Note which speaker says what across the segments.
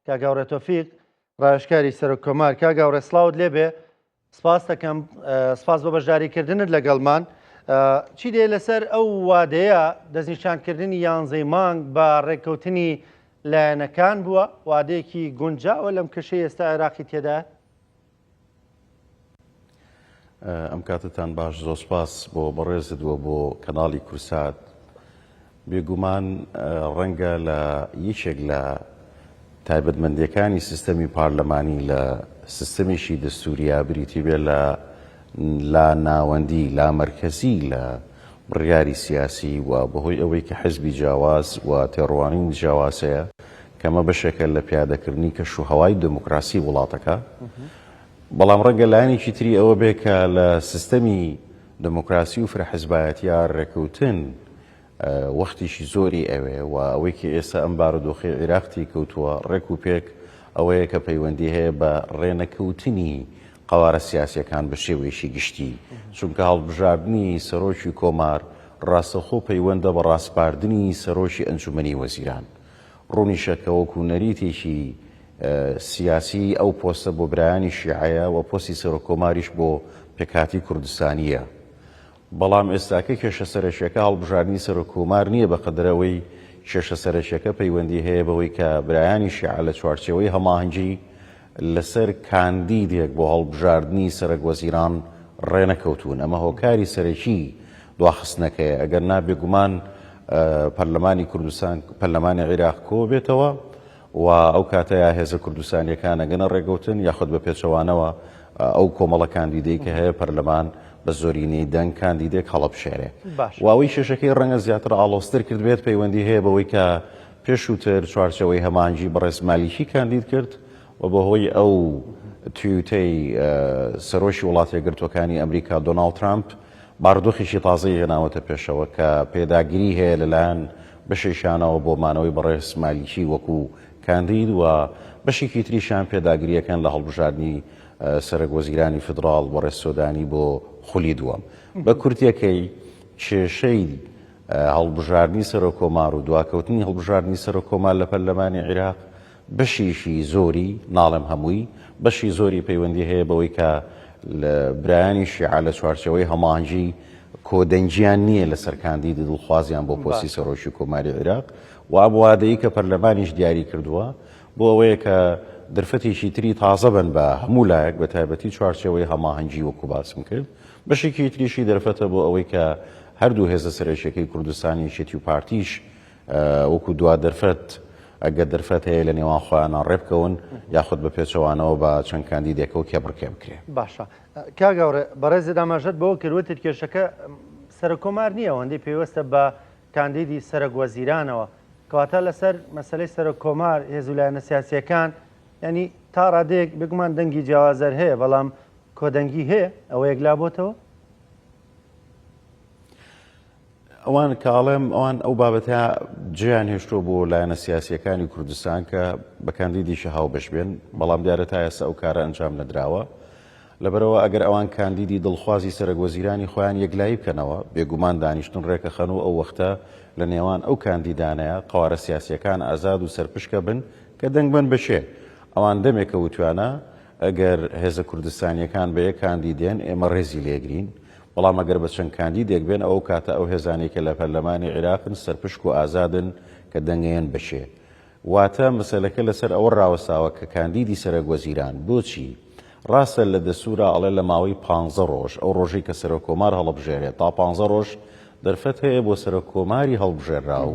Speaker 1: کاک هاوڕێ تۆفیق ڕاوێژکاری سەرۆک کۆمار. کاک هاوڕێ سڵاوت لێبێ، سپاس دەکەم، سپاس بۆ بەشداریکردنت لەگەڵمان. چی دێ لەسەر ئەو وادەیە دەستنیشانکردنی یانزەی مانگ بە ڕێککەوتنی لایەنەکان بووە، وادەیەکی گونجاوە لەم کەشەی ئێستا عێراقی تێدایە؟
Speaker 2: ئەم کاتتان باش زۆر سپاس بۆ بەڕێزت وە بۆ کەناڵی کورسات بێگومان ڕەنگە لە یەکێک لە تایبەتمەندیەکانی سیستەمی پارلەمانی لە سیستەمێکی دەستوریا بریتی بێ لە لا ناوەندی لا مەرکەزی لە بڕیاری سیاسی و بەهۆی ئەوەی کە حزبی جیاواز و تێڕوانین جیاواز هەیە کەمە بەشێکە لە پیادەکردنی کەش و هەوای دێموکراسی وڵاتەکە. بەڵام ڕەنگە لایەنێکی تری ئەوە بێ کە لە سیستەمی دێموکراسی و فرەحزبایەتیا ڕێکەوتن وەختیشی زۆری ئەوێ و ئەوەی کە ئێستا ئەم بارودۆخەی عیراق تێی کەوتووە ڕێک و پێک ئەوەیە کە پەیوەندی هەیە بە ڕێنەکەوتنی قەوارە سیاسیەکان بە شێوەیەکی گشتی چونکە هەڵبژاردنی سەرۆکی کۆمار ڕاستەوخۆ پەیوەندە بە ڕاسپاردنی سەرۆکی ئەنجومەنی وەزیران. ڕوونیشە کە وەکو نەریتێکی سیاسی ئەو پۆستە بۆ برایانی شیعەیە و پۆستی سەرۆککۆماریش بۆ پێکهاتەی کوردستانییە. بەڵام ئێستاکە کێشە سەرەکییەکە هەڵبژاردنی سەرۆککۆمار نییە بەقەدەر ئەوەی کێشە سەرەکییەکە پەیوەندی هەیە بەوەی کە برایانی شیعە لە چوارچێوەی هەماهەنگی لەسەر کاندیدێک بۆ هەڵبژاردنی سەرەک وەزیران ڕێنەکەوتوون، ئەمە هۆکاری سەرەکی دواخستنەکەیە، ئەگەر نا بێگومان پەرلەمانی کوردستان پەرلەمانی عیراق کۆبێتەوە و ئەو کاتە یا هێزە کوردستانیەکان ئەگەنە ڕێگەوتن یاخود بە پێچەوانەوە ئەو کۆمەڵە کاندیدەی کە هەیە پەرلەمان بە زۆرینەی دەنگ کاندیدێک هەڵەبژێرێ. و ئەوەی کێشەکەی ڕەنگە زیاتر ئاڵۆزتر کردبێت پەیوەندی هەیە بەوەی کە پێشووتر چوارچێوەی هەماهەنگی بەڕێز مالیکی کاندید کرد و بەهۆی ئەو تویتەی سەرۆکی وڵاتە یەکگرتووەکانی ئەمریکا دۆناڵد ترامپ بارودۆخێکی تازەی هێناوەتە پێشەوە کە پێداگری هەیە لەلایەن بەشێکیانەوە بۆ مانەوەی بەڕێز مالیکی وەکو کاندید و بەشێکی تریشیان پێداگرییەکەن لە هەڵبژاردنی سەرەک وەزیرانی فیدڕاڵ بەڕێز سۆدانی بۆ خولی دووەم. بە کورتیەکەی کێشەی هەڵبژاردنی سەرۆککۆمار و دواکەوتنی هەڵبژاردنی سەرۆککۆمار لە پەرلەمانی عیراق بەشێکی زۆری، ناڵێم هەمووی، بەشی زۆری پەیوەندی هەیە بەوەی کە برایانی شیعە لە چوارچێوەی هەماهەنگی کۆدەنگیان نییە لەسەر کاندیدی دڵخوازیان بۆ پۆستی سەرۆکی کۆماری عیراق و ئەم وادەی کە پەرلەمانیش دیاری کردووە بۆ ئەوەیە کە دەرفەتێکی تری تازە بن بە هەموو لایەک بە تایبەتی چوارچێوەی هەماهەنگی وەکو باسم کرد بەشێکی تریشی دەرفەتە بۆ ئەوەی کە هەردوو هێزە سەرەکیەکەی کوردستان یەکێتی و پارتیش وەکو دوا دەرفەت ئەگەر دەرفەت هەیە لە نێوان خۆیانە ڕێبکەون یاخود بە پێچەوانەوە بە چەند کاندیدێکەوە کێبڕکێ بکرێ.
Speaker 1: باشە کاک هاوڕێ بەڕێزت ئاماژەت بەوە کرد وتت کێشەکە سەرۆککۆمار نییە ئەوەندەی پەیوەستە بە کاندیدی سەرۆک وەزیرانەوە کەواتە لەسەر مەسەلەی سەرۆک کۆمار هێز و لایەنە سیاسیەکان ینی تا ڕادەیەک بێگومان دەنگی جیاوازەر هەیە بەڵام کۆدەنگی هەیە ئەوە یەکلا بۆتەوە؟
Speaker 2: ئەوان کاڵێم ئەوان ئەو بابەتە جیان هێشتۆ بۆ لایەنە سیاسیەکانی کوردستان کە بە کاندیدیشە هاوبەش بێن بەڵام دیارە تا ئێستا ئەو کارە ئەنجام نەدراوە لەبەرئەوە ئەگەر ئەوان کاندیدی دڵخوازی سەرەکوەزیرانی خۆیان یەکلایی بکەنەوە، بێگومان دانیشتن ڕێکەخەن و ئەو وەختە لە نێوان ئەو کاندیدانەیا قەوارە سیاسییەکان ئازاد و سەرپشکە بن کە دەنگ بەن بە کێ. ئەوان دەمێکە وتویانە ئەگەر هێزە کوردستانییەکان بە یەک کاندید دێن ئێمە ڕێزی لێگرین، بەڵام ئەگەر بە چەند کاندیدێک بێن ئەو کاتە ئەو هێزانەی کە لە پەرلەمانی عیراقن سەرپشک و ئازادن کە دەنگەیەن بە کێ. واتە مەسەلەکە لەسەر ئەوە ڕاوەستاوە کە کاندیدی سەرەک وەزیران بۆچی؟ ڕاستە لە دەستورا ئەڵێ لە ماوەی پانزە ڕۆژ ئەو ڕۆژەی کە سەرۆک کۆمار هەڵەبژێرێ تا پانزە ڕۆژ دەرفەت هەیە بۆ سەرۆک کۆماری هەڵبژێرراو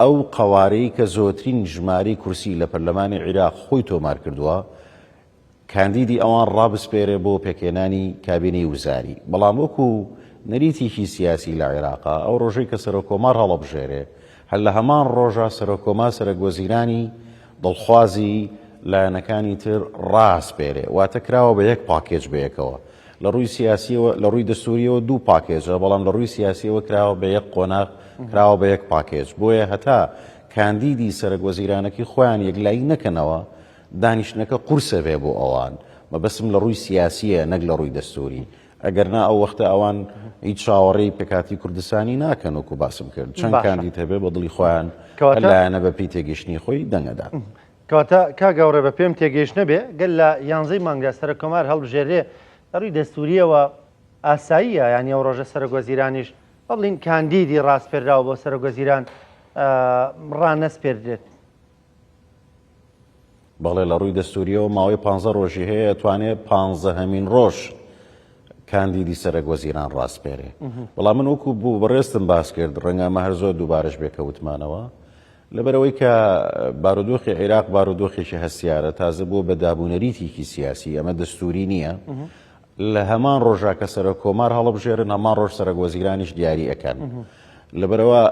Speaker 2: ئەو قەوارەی کە زۆترین ژمارەی کورسی لە پەرلەمانی عیراق خۆی تۆمار کردووە کاندیدی ئەوان ڕابسپێرێ بۆ پێکهێنانی کابینەی وزاری، بەڵام وەکو نەریتێکی سیاسی لە عێراقا ئەو ڕۆژەی کە سەرۆککۆمار هەڵەبژێرێ هەر لە هەمان ڕۆژا سەرۆککۆمار سەرەکوەزیرانی دڵخوازی لایەنەکانی تر ڕاسپێرێ، واتە کراوە بە یەک پاکێج بەیەکەوە لە ڕووی سیاسیەوە لە ڕووی دەستوریەوە دوو پاکێجە بەڵام لە ڕووی سیاسیەوە کراوە بە یەک قۆناغ کراوە بە یەک پاکێج بۆیە هەتا کاندیدی سەرەکوەزیرانەکەی خۆیان یەکلایی نەکەنەوە دانیشتنەکە قورسە بێ بۆ ئەوان، مەبەستم لە ڕووی سیاسییە نەک لە ڕووی دەستووری، ئەگەر نا ئەو وەختە ئەوان هیچ چاوەڕێی پێکهاتەی کوردستانی ناکەن وەکو باسم کرد چەند
Speaker 1: باشە
Speaker 2: کاندید هەبێ بە دڵی خۆیان هەر
Speaker 1: کەواتە
Speaker 2: لایەنە بە پێی تێگەیشتنی خۆی دەنگ ئەدات.
Speaker 1: کەواتە کاک هاوڕێ بە پێم تێگەیشتنە بێ گەر لە یانزەی مانگدا سەرۆک کۆمار هەڵبژێررێ لە ڕووی دەستوورییەوە ئاساییە یانی ئەو ڕۆژە سەرۆک وەزیرانیش با بڵێین کاندیدی ڕاسپێرراو بۆ سەرۆک وەزیران ڕانەسپێردرێت.
Speaker 2: بەڵێ لە ڕووی دەستوورییەوە ماوەی پانزە ڕۆژی هەیە ئەتوانێ پانزەهەمین ڕۆژ کاندیدی سەرەک وەزیران ڕاسپێرێ. بەڵام من وەکو بوو بەڕێزتم باس کرد ڕەنگە ئەمە هەر زۆر دووبارەش بێ کە وتمانەوە لەبەرئەوەی کە بارودۆخی عیراق بارودۆخێکی هەستیارە، تازە بووە بە دابونەریتێکی سیاسی، ئەمە دەستووری نییە. لە هەمان ڕۆژا کە سەرۆک کۆمار هەڵبژێرن، هەمان ڕۆژ سەرۆک وەزیرانیش دیاری ئەکەن. لەبەرئەوە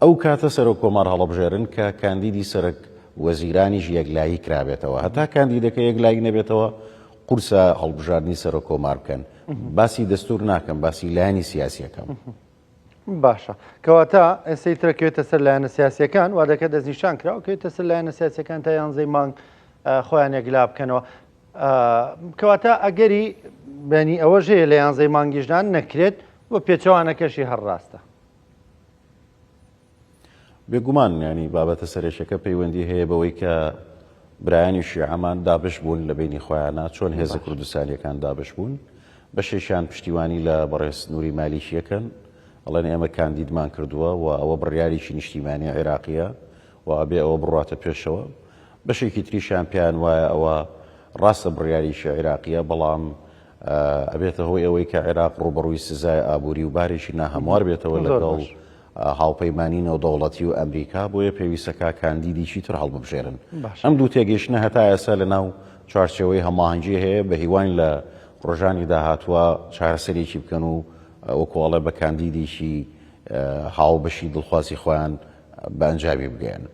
Speaker 2: ئەو کاتە سەرۆک کۆمار هەڵبژێرن کە کاندیدی سەرەک وەزیرانیش یەکلایی کرابێتەوە. هەتا کاندیدەکە یەکلایی نەبێتەوە، قورسە هەڵبژاردنی سەرۆک کۆمار بکەن. باسی دەستوور ناکەم، باسی لایەنی سیاسی ئەکەم.
Speaker 1: باشە کەواتە ئێستا ئیتر ئەکەوێتە سەر لایەنە سیاسیەکان وادەکە دەستنیشان کرا ئەکەوێتە سەر لایەنە سیاسیەکان تا یانزەی مانگ خۆیان یەکلا بکەنەوە کەواتە ئەگەری بەنی ئەوەش هەیە لە یانزەی مانگیشدان نەکرێت و پێچەوانەکەشی هەر ڕاستە.
Speaker 2: بێگومان یانی بابەتە سەرەکیەکە پەیوەندی هەیە بەوەی کە برایانی شیعەمان دابش بوون لە بینی خۆیانە چۆن هێزە کوردستانیەکان دابش بوون بەشێکیان پشتیوانی لە بەڕێز نوری مالیکیەکەن ئەڵێن ئێمە کاندیدمان کردووە و ئەوە بڕیارێکی نیشتیمانی عێراقیە و ئەبێ ئەوە بڕاتە پێشەوە بەشێکی تریشیان پێیان وایە ئەوە ڕاستە بڕیارێکی عێراقیە بەڵام ئەبێتە هۆی ئەوەی کە عێراق ڕووبەڕووی سزای ئابووری و بارێکی ناهەموار بێتەوە لەگەڵ هاوپەیمانی نێودەوڵەتی و ئەمریکا، بۆیە پێویستەکا کاندیدیکی تر هەڵببژێرن. ئەم دوو تێگەیشتنە هەتا ئێستا لەناو چوارچێوەی هەماهەنگی هەیە، بە هیواین لە ڕۆژانی داهاتووا چارەسەرێکی بکەن و وەکو ئەڵێ بە کاندیدێکی هاوبەشی دڵخوازی خۆیان بە ئەنجامی بگەیەنن.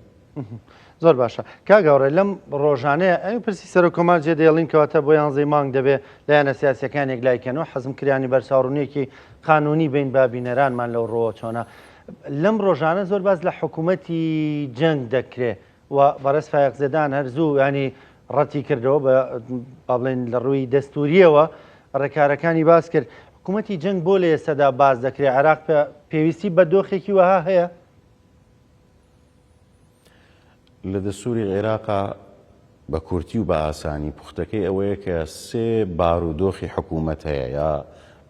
Speaker 1: زۆر باشە کاک هاوڕێ لەم ڕۆژانەیە ئەوی پرسی سەرۆک کۆمار جێ دێڵین کەواتە بۆ یانزەی مانگ دەبێ لایەنە سیاسەکان یەکلای کەن و حەزم کریانی بەرچاوڕوونیەکی قانونی بین با بینەرانمان لەو ڕۆوە چۆنە لەم ڕۆژانە زۆر باز لە حکوومەتی جەنگ دەکرێ و بەڕێز فایەق زێدان هەر زوو ینی ڕەتی کردەوە بە با بڵێن لە ڕووی دەستوریەوە ڕێکارەکانی باس کرد حکوومەتی جەنگ بۆ لە ئێستادا باس دەکرێت عێراق پێویستی بە دۆخێکی وەها هەیە؟
Speaker 2: لە دەستوری عێراقا بە کورتی و بە ئاسانی پوختەکەی ئەوەیە کە سێ بارودۆخی حکوومەت هەیە یا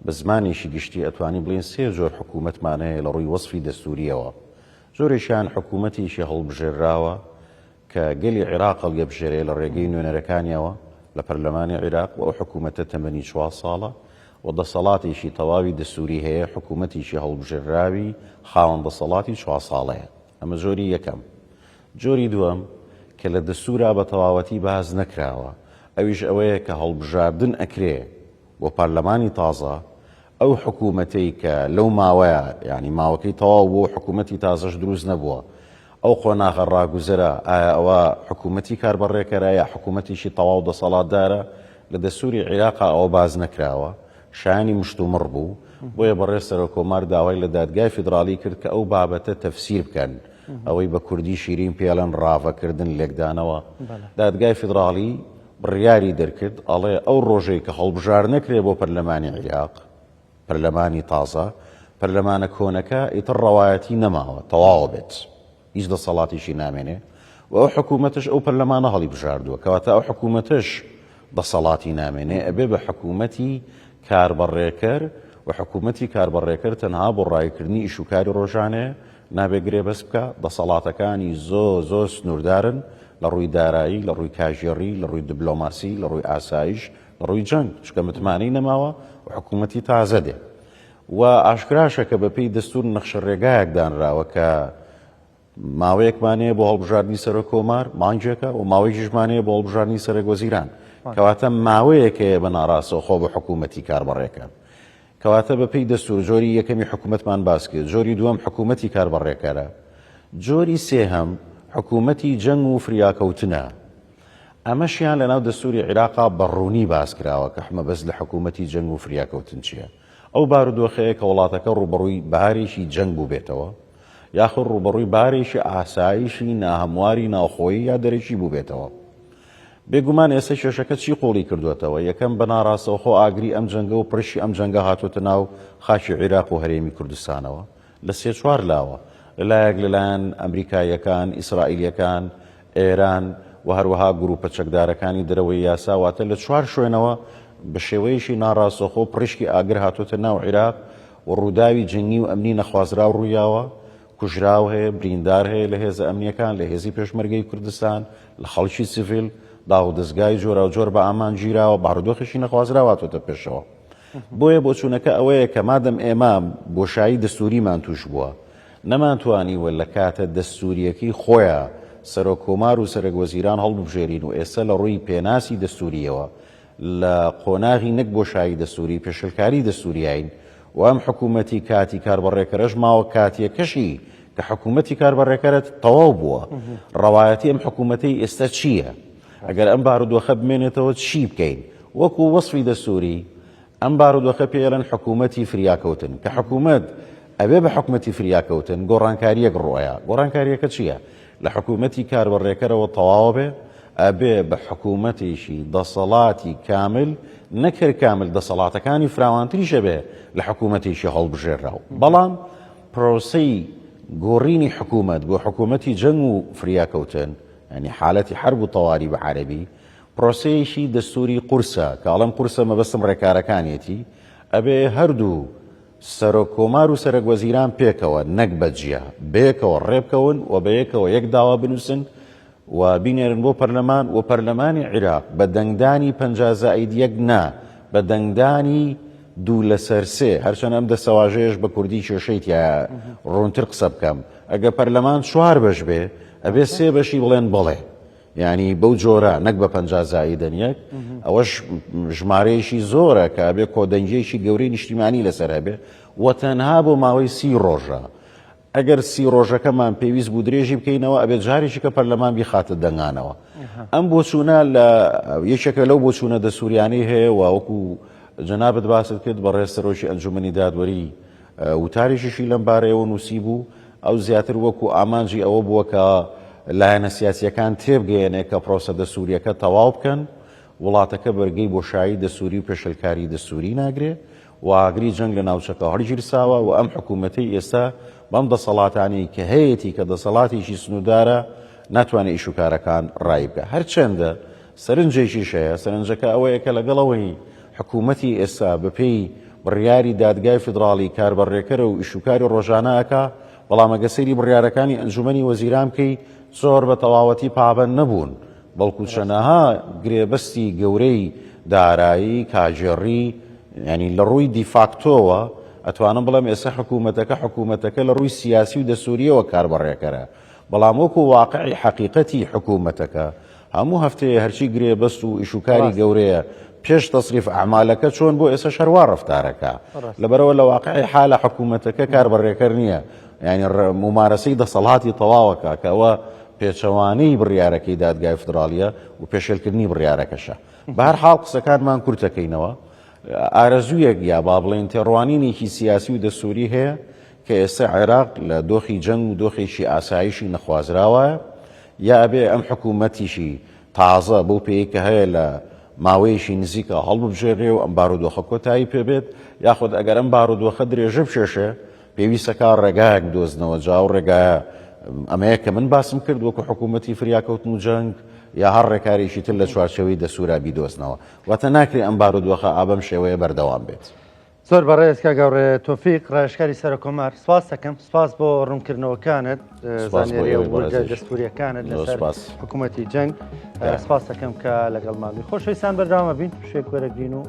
Speaker 2: بە زمانێکی گشتی ئەتوانی بڵێین سێ جۆر حکوومەتمان هەیە لە ڕووی وەسفی دەستوورییەوە. جۆرێکیان حکوومەتێکی هەڵبژێرراوە کە گەلی عێراق هەڵیەبژێرێ لە ڕێگەی نوێنەرەکانیەوە لە پەرلەمانی عێراق و ئەو حکوومەتە تەمەنی چوار ساڵە و دەسەڵاتێکی تەواوی دەستووری هەیە، حکوومەتێکی هەڵبژێرراوی خاوەن دەسەڵاتی چوار ساڵەیە. ئەمە جۆری یەکەم. جۆری دووەم کە لە دەستوورا بە تەواوەتی باس نەکراوە، ئەویش ئەوەیە کە هەڵبژاردن ئەکرێ بۆ پارلەمانی تازە، ئەو حکوومەتەی کە لەو ماوەیە، یانی ماوەکەی تەواو بووە و حکوومەتی تازەش دروست نەبووە، ئەو قۆناغە ڕاگوزەرە، ئایا ئەوە حکوومەتی کاربەڕێکەرە یا حکوومەتێکی تەواو دەسەڵاتدارە، لە دەستووری عیراقا ئەوە باس نەکراوە، شایانی مشتومڕ بوو، بۆیە بەڕێز سەرۆککۆمار داوای لە دادگای فیدڕاڵی کرد کە ئەو بابەتە تەفسیر بکەن، ئەوەی بە کوردی شیرین پێی ئەڵێن ڕاڤەکردن، لێکدانەوە. دادگای فیدڕاڵی بڕیاری دەرکرد، ئەڵێ ئەو ڕۆژەی کە هەڵبژاردنەکرێ بۆ پەرلەمانی عیراق، پەرلەمانی تازە، پەرلەمانە کۆنەکە ئیتر ڕەوایەتی نەماوە، تەواو بێت. هیچ دەسەڵاتێکی نامێنێ و ئەو حکوومەتەش ئەو پەرلەمانە هەڵیبژاردووە، کەواتە ئەو حکوومەتەش دەسەڵاتی نامێنێ، ئەبێ بە حکوومەتی کاربەڕێکەر و حکوومەتی کاربەڕێکەر تەنها بۆ ڕایکردنی ئیش و کاری ڕۆژانەیە، نابێ گرێبەست بکا، دەسەڵاتەکانی زۆر زۆر سنووردارن لە ڕووی دارایی، لە ڕووی کاژێڕی، لە ڕووی دبلۆماسی، لە ڕووی ئاسایش، لە ڕووی جەنگ، چونکە متمانەی نەماوە و حکوومەتی تازە دێ. و ئاشکراشە کە بەپێی دەستوور نەخشە ڕێگایەک دانراوە کە ماوەیەکمان هەیە بۆ هەڵبژاردنی سەرۆک کۆمار مانگێکە و ماوەیەکیشمان هەیە بۆ هەڵبژاردنی سەرەک وەزیران کەواتە ماوەیەک هەیە بە ناڕاستەوخۆ بە حکوومەتی کاربەڕێکە کەواتە بەپێی دەستوور جۆری یەکەمی حکوومەتمان باس کرد جۆری دووەم حکوومەتی کاربەڕێکەرە جۆری سێهەم حکوومەتی جەنگ و فریاکەوتنە ئەمەشیان لەناو دەستووری عیراقا بە ڕوونی باس کراوە کە مەبەست لە حکوومەتی جەنگ و فریاکەوتن چییە ئەو بارودۆخەیە کە وڵاتەکە ڕووبەڕووی بارێکی جەنگ بووبێتەوە، یاخود ڕووبەڕووی بارێکی ئاسایشی ناهەمواری ناوخۆیی یا دەرەکی بووبێتەوە. بێگومان ئێستا کێشەکە چی قووڵی کردووەتەوە؟ یەکەم، بە ناڕاستەوخۆ ئاگری ئەم جەنگە و پرشی ئەم جەنگە هاتووەتە ناو خاکی عیراق و هەرێمی کوردستانەوە لە سێ چوار لاوە، لە لایەک لەلایەن ئەمریکاییەکان، ئیسرائیلییەکان، ئێران و هەروەها گروپە چەکدارەکانی دەرەوەی یاسا، واتە لە چوار شوێنەوە بە شێوەیەکی ناڕاستەوخۆ پڕیشکی ئاگر هاتۆتە ناو عیراق و ڕووداوی جەنگی و ئەمنی نەخوازراو ڕوویاوە، کوژراو هەیە، بریندار هەیە لە هێزە ئەمنییەکان، لە هێزی پێشمەرگەی کوردستان، لە خەڵکی سیڤیل، داوودەزگای جۆراوجۆر بە ئامانج گیراوە، بارودۆخێکی نەخوازراو هاتۆتە پێشەوە. بۆیە بۆچوونەکە ئەوەیە کە مادەم ئێمە بۆشایی دەستووریمان تووش بووە، نەمانتوانیوە لە کاتە دەستوورییەکەی خۆیا سەرۆک کۆمار و سەرەک وەزیران هەڵببژێرین و ئێستا لە ڕووی پێناسی دەستوورییەوە لە قۆناغی نەک بۆشایی دەستووری، پێشلکاری دەستووریین و ئەم حکوومەتی کاتی کاربەڕێکەرەش ماوە کاتییەکەشی کە حکوومەتی کاربەڕێکەرە تەواو بووە، ڕەوایەتی ئەم حکوومەتەی ئێستا چییە؟ ئەگەر ئەم بارودۆخە بمێنێتەوە چی بکەین؟ وەکوو وەسفی دەستووری ئەم بارودۆخە پێی ئەڵێن حکوومەتی فریاکەوتن، کە حکوومەت ئەبێ بە حکومەتی فریاکەوتن گۆڕانکارییەک ڕووئەیا، گۆڕانکارییەکە چییە؟ لە حکوومەتی کاربەڕێکەرەوە تەواوەبێ، ئەبێ بە حکوومەتێکی دەسەڵاتی کامل، نەک هەر کامل دەسەڵاتەکانی فراوانتریش ئەبێ لە حکوومەتێکی هەڵبژێرراو، بەڵام پرۆسەی گۆڕینی حکوومەت بۆ حکوومەتی جەنگ و فریاکەوتن، یانی حالەتی حرب و طواری بە عەرەبی، پرۆسەیەکی دەستووری قورسە، کە ئەڵێم قورسە مەبەستم ڕێکارەکانیەتی، ئەبێ هەردوو سەرۆک کۆمار و سەرەک وەزیران پێکەوە نەک بە جیا، بەیەکەوە ڕێبکەون و بەیەکەوە یەک داوا بنووسن و بینێرن بۆ پەرلەمان و پەرلەمانی عیراق بە دەنگدانی 50 زائید یەک نا، بە دەنگدانی دوو لەسەر سێ، هەرچەند ئەم دەستەواژەیەش بە کوردی کێشەی تیایە، ڕوونتر قسە بکەم، ئەگەر پەرلەمان چوار بەش بێ، ئەبێ سێ بەشی بڵێن بەڵێ. یانی بەو جۆرە نەک بە 50 زائیدەن یەک، ئەوەش ژمارەیەکی زۆرە کە ئەبێ کۆدەنگییەکی گەورەی نیشتیمانی لەسەر هەبێ و تەنها بۆ ماوەی 30 ڕۆژە. ئەگەر 30 ڕۆژەکەمان پێویست بوو درێژی بکەینەوە ئەبێت جارێکی کە پەرلەمان بیخاتە دەنگانەوە. ئەم بۆچوونە لە یەکێکە لەو بۆچوونە دەستووریانەی هەیە و وەکو جەنابت باست کرد بەڕێز سەرۆکی ئەنجومەنی دادوەری وتارێکیشی لەم بارەیەوە نووسیبوو، ئەو زیاتر وەکو ئامانجی ئەوە بووە کە لایەنە سیاسییەکان تێبگەیەنێ کە پرۆسە دەستوورییەکە تەواو بکەن، وڵاتەکە بەرگەی بۆشایی دەستووری و پێشێلکاری دەستووری ناگرێ و ئاگری جەنگ لە ناوچەکە هەڵگیرساوە و ئەم حکوومەتەی ئێستا بەم دەسەڵاتانەی کە هەیەتی کە دەسەڵاتێکی سنووردارە ناتوانێ ئیشوکارەکان ڕایی بکا. هەرچەندە سەرنجێکیش هەیە، سەرنجەکە ئەوەیە کە لەگەڵ ئەوەی حکوومەتی ئێستا بەپێی بڕیاری دادگای فیدڕاڵی کاربەڕێکەرە و ئیشوکاری ڕۆژانە ئەکا، بەڵام ئەگەر سەیری بڕیارەکانی ئەنجوومەنی وەزیران بکەی زۆر بە تەواوەتی پابەند نەبوون، بەڵکو چەنەها گرێبەستی گەورەی دارایی، کاگێڕی، یانی لە ڕووی دیفاکتۆوە ئەتوانم بڵێم ئێستا حکوومەتەکە حکوومەتەکە لە ڕووی سیاسی و دەستوورییەوە کاربەڕێکەرە، بەڵام وەکو واقعی حەقیقەتی حکوومەتەکە هەموو هەفتەیە هەرچی گرێبەست و ئیشوکاری گەورەیە پێش تەسریف ئەعمالەکە چۆن بۆ ئێسەش هەروا ڕەفتارەکە لەبەرەوە لە واقعی حالە حکوومەتەکە کار بەڕێکەر نییە یعنی ممارەسەی دەسەڵاتی تەواوەکە کە ئەوە پێچەوانەی بڕیارەکەی دادگای فدراڵیە و پێشێلکردنی بڕیارەکەشە بەهەر حاڵ قسەکانمان کورتەکەینەوە ئارەزوویەک یا با بڵێین تێڕوانینێکی سیاسی و دەستووری هەیە کە ئێستا عێراق لە دۆخی جەنگ و دۆخێکی ئاسایشی نەخوازراوایە یا ئەبێ ئەم حکوومەتیشی تازە بەو پێیەی کە هەیە لە ماوەیەکی نزیکە هەڵببژێرێ و ئەم بارودۆخە کۆتایی پێ بێت، یاخود ئەگەر ئەم بارودۆخە درێژە بکێشێ پێویستە کا ڕێگایەک بدۆزنەوە، جا ئەو ڕێگایە ئەمەیە کە من باسم کرد وەکو حکوومەتی فریاکەوتن و جەنگ یا هەر ڕێکارێکی تر لە چوارچێوەی دەستوورا بیدۆزنەوە. واتە ناکرێ ئەم بارودۆخە ئا بەم شێوەیە بەردەوام بێت.
Speaker 1: زۆر بەڕێز کاک هاوڕێ تۆفیق ڕاوێژکاری سەرۆک کۆمار سپاس دەکەم سپاس بۆ ڕوونکردنەوەکانت زانیاریە وردە دەستوریەکانت لەسەر حکوومەتی جەنگ سپاس دەکەم کە لەگەڵمان بی خۆشەویستان بەردەوامە بین شوێک وەرەگرین و